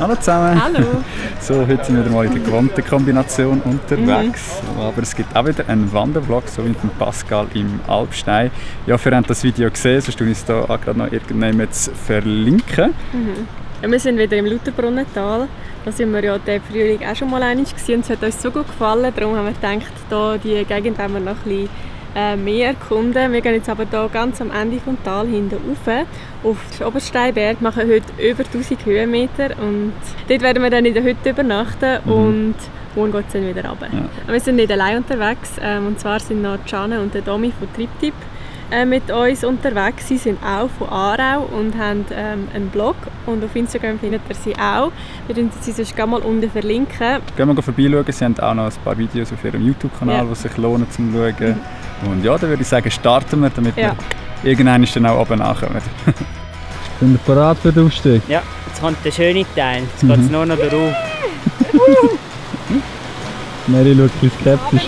Hallo zusammen! Hallo! So, heute sind wir wieder mal in der gewohnten Kombination unterwegs. Aber es gibt auch wieder einen Wandervlog, so wie mit dem Pascal im Alpstein. Ja, wir haben das Video gesehen, sonst tue ich es hier auch gerade noch irgendjemand verlinken. Ja, wir sind wieder im Lauterbrunnental. Da sind wir ja diesen Frühling auch schon mal einmal gewesen und es hat uns so gut gefallen. Darum haben wir gedacht, hier die Gegend wollen wir noch ein bisschen mehr erkunden. Wir gehen jetzt aber hier ganz am Ende des Tals hinten rauf auf den Obersteinberg, machen heute über 1000 Höhenmeter und dort werden wir dann in der Hütte übernachten und morgen geht es dann wieder runter. Ja. Wir sind nicht allein unterwegs, und zwar sind noch Gianne und der Domi von TripTip mit uns unterwegs. Sie sind auch von Aarau und haben einen Blog und auf Instagram findet ihr sie auch. Wir werden sie sonst gerne mal unten verlinken. Gehen wir vorbeischauen, sie haben auch noch ein paar Videos auf ihrem YouTube-Kanal, die sich lohnen zum Schauen. Und ja, dann würde ich sagen, starten wir, damit wir irgendwann dann auch oben ankommen. Sind wir bereit für den Aufstieg? Ja, jetzt kommt der schöne Teil. Jetzt geht es nur noch darauf. Mary schaut ein bisschen skeptisch.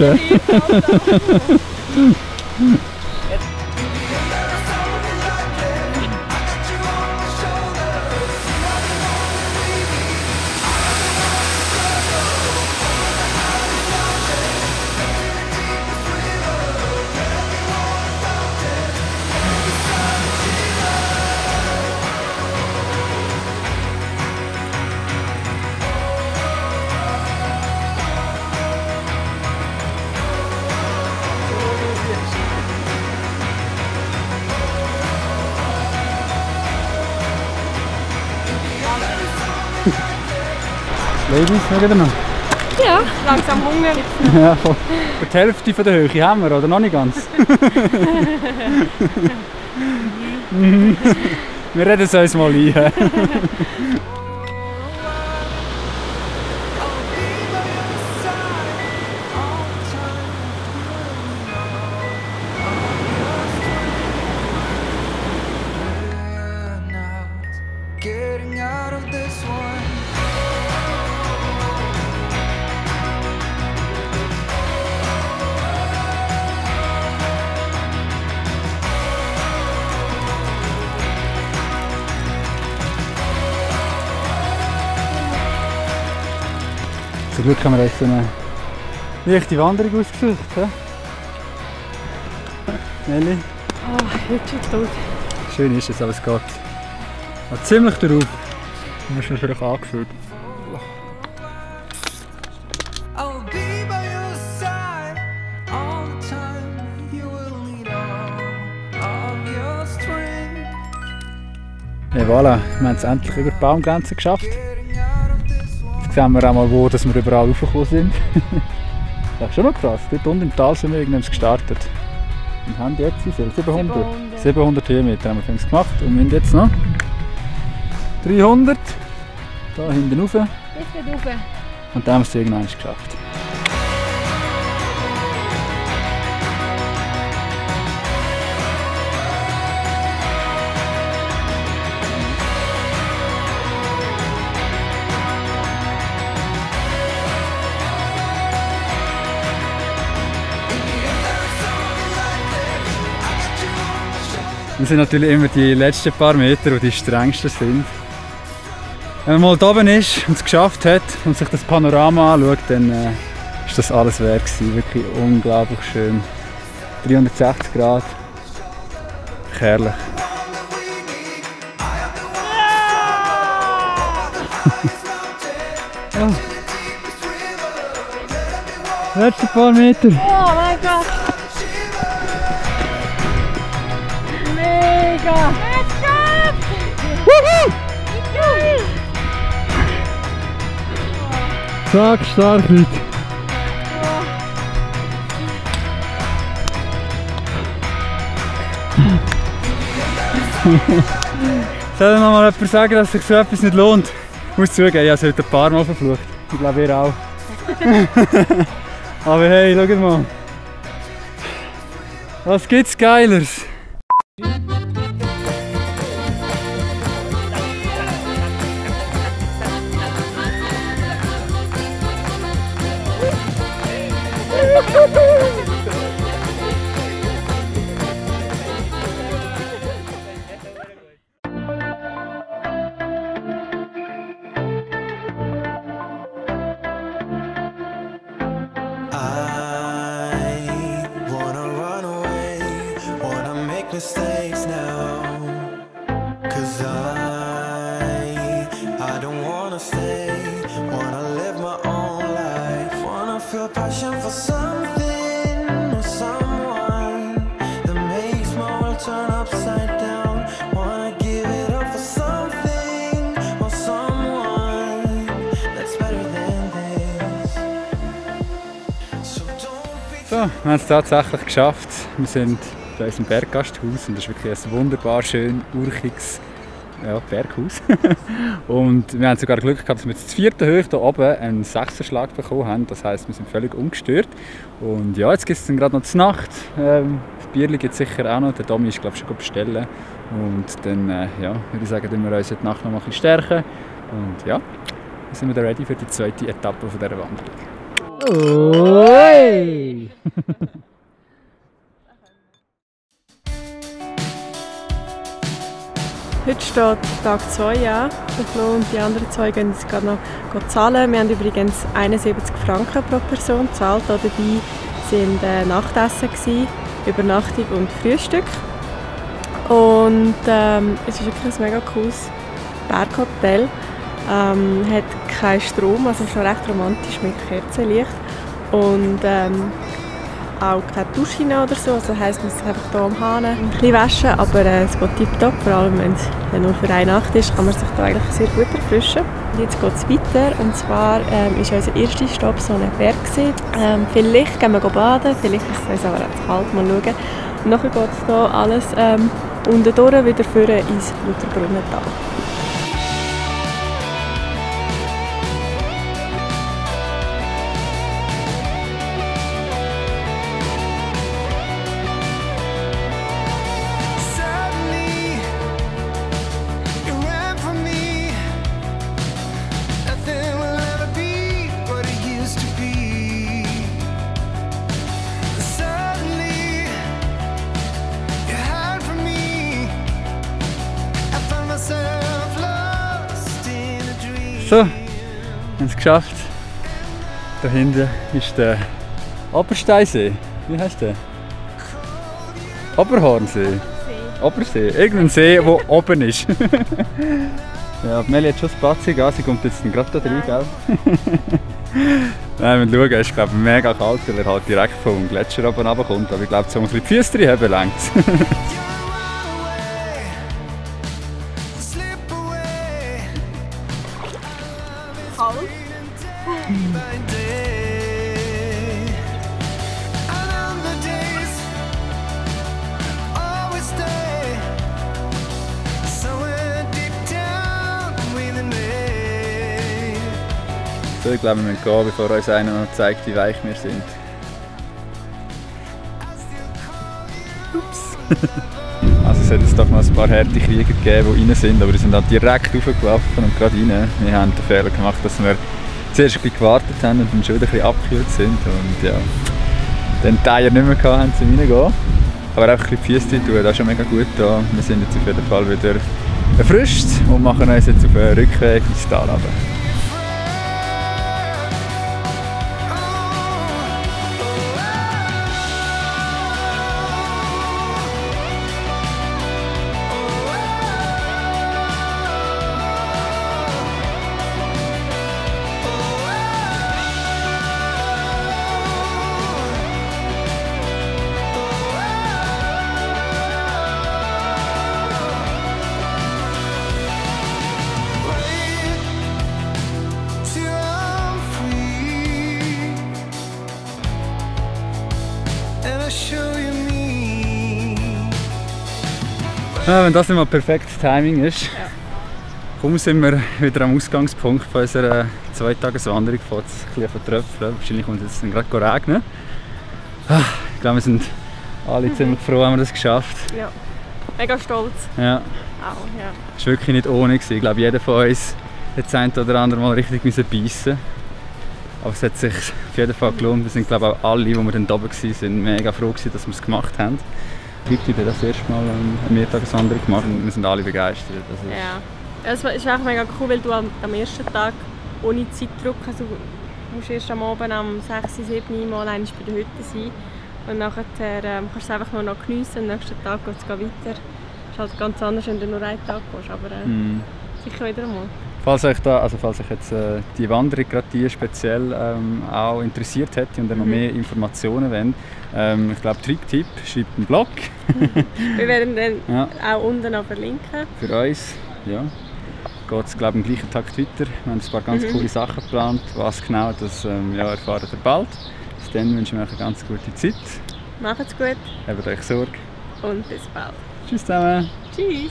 Ladies, wir wieder noch? Ja, langsam Hunger. Ja, voll. Die Hälfte von der Höhe haben wir, oder noch nicht ganz? Wir reden es uns mal ein. Zum Glück haben wir jetzt eine leichte Wanderung ausgesucht. He? Nelly? Oh, ich bin schon tot. Schön ist es, aber es geht ziemlich darauf. Du hast mich vielleicht angefühlt. Ja, voilà, wir haben es endlich über die Baumgrenze geschafft. Jetzt sehen wir auch mal, wo dass wir überall raufgekommen sind. Das ist schon noch krass. Dort unten im Tal sind wir irgendwann gestartet. Und haben jetzt 700 Höhenmeter haben wir gemacht. Und wir haben jetzt noch 300. Da hinten rauf. Und dann haben wir es irgendwann geschafft. Das sind natürlich immer die letzten paar Meter, die strengsten sind. Wenn man mal da oben ist und es geschafft hat und sich das Panorama anschaut, dann ist das alles wert gewesen. Wirklich unglaublich schön. 360 Grad. Herrlich. Oh. Letzte paar Meter. Oh mein Gott! Mega! Sag stark, Leute! Soll noch mal jemand sagen, dass sich so etwas nicht lohnt? Ich muss zugeben, ich habe es heute ein paar Mal verflucht. Ich glaube, ihr auch. Aber hey, schaut mal. Was gibt's Geileres? tonight. I don't wanna stay, wanna live my own life, wanna feel passion for something or someone that makes my world turn upside down. Wanna give it up for something or someone that's better than this. So don't be So, wir haben es tatsächlich geschafft. Wir sind bei unserem Berggasthaus und das ist wirklich ein wunderbar schön urchiges Berghaus. Und wir haben sogar Glück gehabt, dass wir jetzt 4. Höhe hier oben einen 6er-Schlag bekommen haben. Das heisst, wir sind völlig ungestört. Und ja, jetzt gibt es gerade noch die Nacht. Das Bierli gibt es sicher auch noch. Der Domi ist, glaube ich, schon bestellen. Und dann ja, würde ich sagen, dass wir uns heute Nacht noch mal ein bisschen stärken. Und ja, dann sind wir dann ready für die zweite Etappe von dieser Wanderung. Oi! Heute steht Tag 2 an. Der Flo und die anderen 2 gehen jetzt gerade noch zahlen. Wir haben übrigens 71 Franken pro Person gezahlt. Dabei waren Nachtessen, Übernachtung und Frühstück. Und es ist wirklich ein mega cooles Berghotel. Hat keinen Strom, also schon recht romantisch mit Kerzenlicht. Und auch keine Dusche oder so, also heisst, man muss sich einfach hier am Hahn ein bisschen waschen, aber es geht tipptopp, vor allem wenn es nur für eine Nacht ist, kann man sich hier eigentlich sehr gut erfrischen. Und jetzt geht es weiter, und zwar ist unser erster Stopp so ein Berg gewesen. Vielleicht gehen wir baden, vielleicht ist es uns aber auch zu kalt, mal schauen. Und nachher geht es hier alles unten durch, wieder führen ins Lauterbrunnental. So, wir haben es geschafft. Da hinten ist der Obersteinsee. Wie heißt der? Oberhornsee? Obersee. Irgendein See, der oben ist. Ja, Meli hat schon das Platz an, sie kommt jetzt gerade da rein, gell? Nein, wir schauen, es ist glaube ich mega kalt, weil er halt direkt vom Gletscher oben runterkommt. Aber ich glaube, so ein bisschen die Füße drin haben längst. So, ich glaube, wir müssen gehen, bevor uns einer noch zeigt, wie weich wir sind. Ups. Also es hat jetzt doch noch ein paar harte Krieger gegeben, die rein sind, aber die sind dann direkt raufgelaufen und gerade rein. Wir haben den Fehler gemacht, dass wir zuerst ein bisschen gewartet haben und dann schon wieder ein bisschen abgekühlt sind. Und ja, den Teier nicht mehr gehabt haben zum Reingehen. Aber einfach ein bisschen die Füße tun, das ist schon mega gut da. Wir sind jetzt auf jeden Fall wieder erfrischt und machen uns jetzt auf den Rückweg ins Tal runter. Ja, wenn das nicht mal perfektes Timing ist, kaum sind wir wieder am Ausgangspunkt von unserer Zweitageswanderung, fängt es ein bisschen an tröpfeln. Wahrscheinlich kommt es jetzt gerade regnen. Ich glaube, wir sind alle ziemlich froh, haben wir das geschafft. Ja, mega stolz. Ja. Auch, ja. Es war wirklich nicht ohne. Ich glaube, jeder von uns hat das eine oder andere Mal richtig beißen. Aber es hat sich auf jeden Fall gelohnt. Wir sind, glaube ich, auch alle, die wir dann oben waren, mega froh gewesen, dass wir es gemacht haben. Heute haben das erste Mal eine Mehrtageswanderung gemacht und wir sind alle begeistert. Also ja, es ist einfach mega cool, weil du am ersten Tag ohne Zeitdruck, also du musst erst am Abend um 6, 7 Mal bei der Hütte sein und nachher kannst du es einfach nur noch geniessen. Am nächsten Tag geht es weiter. Es ist halt ganz anders, wenn du nur einen Tag gehst, aber sicher wieder einmal. Falls euch jetzt die Wanderung gerade die speziell auch interessiert hätte und ihr noch mehr Informationen wollt, ich glaube Triptip schreibt einen Blog. Wir werden dann auch unten noch verlinken. Für uns, ja. Geht es glaube ich am gleichen Tag weiter. Wir haben ein paar ganz coole Sachen geplant. Was genau, das erfahrt ihr bald. Bis dann wünschen wir euch eine ganz gute Zeit. Macht's gut. Habt euch Sorge. Und bis bald. Tschüss zusammen. Tschüss.